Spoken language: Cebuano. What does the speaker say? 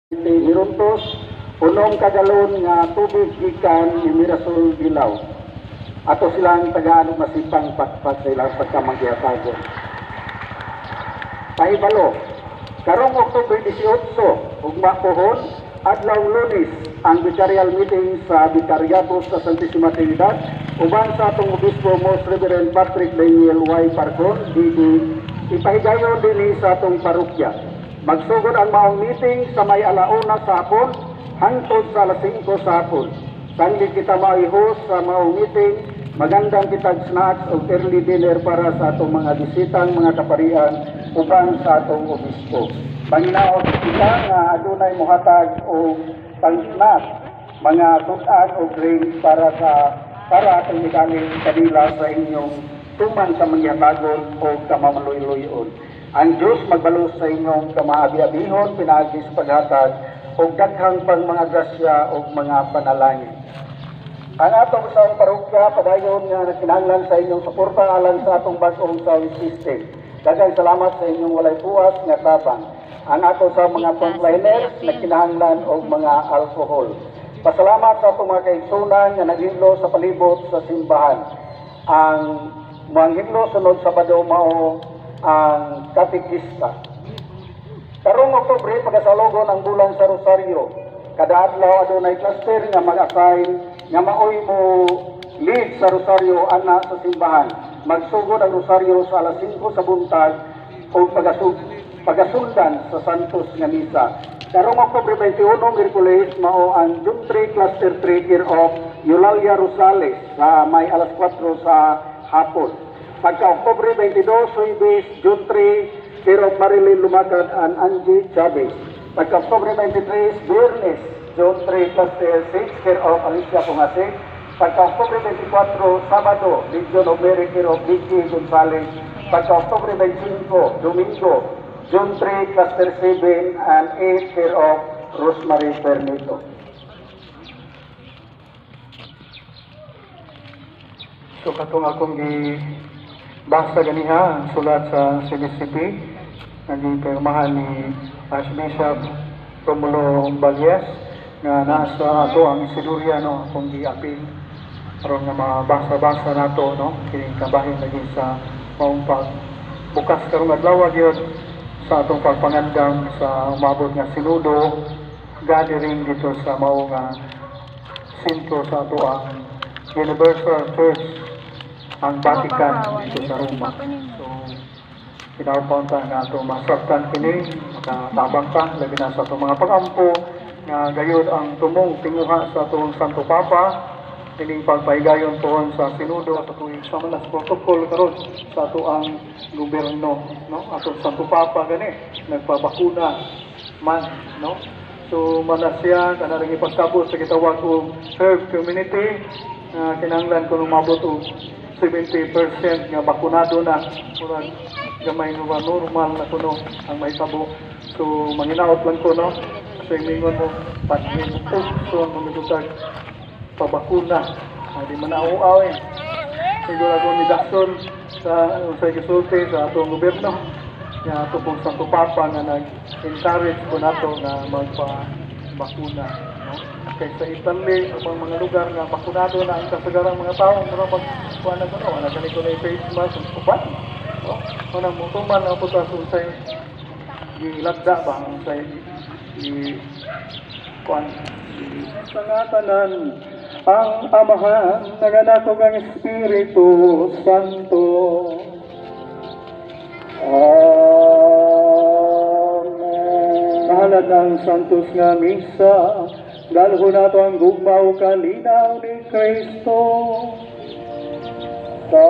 Miruntos, 6 ka galon nga tubig gikan ni Mirasol Dilaw. Ato silang tagaan og masipang pakpak sa ilang pagkamanggihatagon. Pahibalo, karong Oktubre 18, ugma pohon, adlaw Lunes, ang Vicarial meeting sa Vicariato sa Santissima Trinidad uban sa atong Obispo, Most Reverend Patrick Daniel Y. Parcon, DD, ipahigayon dinhi sa atong parokya. Magsugod ang maong meeting sa may 1:00 sa hapon hangtod sa 5:00 sa hapon. Sangli kita mao'y host sa maong meeting, magandang kitag snacks o early dinner para sa atong mga bisitang mga kaparian uban sa atong obispo. Panginaot kita nga adunay mohatag og pang-snack, mga tug-an o drinks para atong idalhin kanila sa inyong tuman sa mangyatagon o kamamaluy-luyon. Ang Diyos magbalos sa inyong kamaabi-abihon pinaagi sa paghatag og daghang pang mga grasya o mga panalangin. Ang atong sa parokya padayon nga nagkinahanglan sa inyong suporta alang sa atong bag-ong sound system. Daghang salamat sa inyong walay puwas nga tabang. Ang ato sa mga frontliners nagkinahanglan og mga alcohol. Pasalamat sa atong mga kaigsunan nga naghidlo sa palibot sa simbahan. Ang mga hidlo sunod Sabado mao ang katekista. Karong Oktubre, pagasalugon ang bulan sa Rosario. Kada adlaw adunay cluster nga mag-assign nga maoy mo lead sa Rosario ana sa simbahan. Magsugod ang Rosario sa 5:00 sa buntag o pagasundan sa Santos nga Misa. Karong Oktubre 21, Miyerkules, mao ang June 3 Cluster 3 care of Eulalia Rosales sa may 4:00 sa hapon. Pagka Oktubre 22, Huwebes, June 3, care of Marilyn Lumakad and Angie Chavez. Pagka Oktubre 23, Biyernes, June 3, Cluster 6, care of Alicia Pungasig. Pagka Oktubre 24, Sabado, Legion of Mary, care of Vicky Gonzalez. Pagka Oktubre 25, Domingo, June 3, Cluster 7 and 8, care of Rosemary Pernito. So katong akong gi basa ganiha ang sulat sa CBCP nga gipirmahan ni Archbishop Romulo Valles nga naa sa ato ang Isiduria, no, akong gi-apil aron nga mabasa-basa nato, no, kini kabahin lagi sa maong pag bukas karong adlaw gyud sa atong pagpangandam sa umabot nga sinudo gathering dito sa mao nga sentro sa ato ang Universal Church, ang Vatican dito sa Roma. So, kinaupaunta nga ato masabtan kini, makatabang ta, labi na sa atong mga pag-ampo, nga gayud ang tumong tinguha sa atong Santo Papa, kining pagpahigayon pohon sa sinudo sa tuig sa malas protocol karon sa ato ang gobyerno, no, atong Santo Papa gani nagpabakuna man, no. So manas siya kana ring ipagtabos sa gitawag og herd community nga kinahanglan kun umabot og 70% nga bakunado na, murag gamay nga normal na kuno ang mahitabo. So manginaot lang ko, no, sa mingon mo pag-so mamigutag pabakuna ay di man nauaw eh. Siguro ako ni Dacson sa gisulti sa atong gobyerno nga ato pong Santo Papa nga nag-encourage ko nato nga magpa-bakuna, no? Kay sa Italy, ubang mga lugar nga bakunado na ang kasagarang mga tao, mura mag kuan na kuno, wala gani ko na face mask ug uban, no? Unang mutuman na po ta sa unsay gilagda ba, unsay i kuan sa nga tanan, ang Amahan, ang Anak ug ang Espiritu Santo. Amen. Mahalad ng Santos nga Misa, dalhon nato ang gugma ug kalinaw ni Kristo. Sa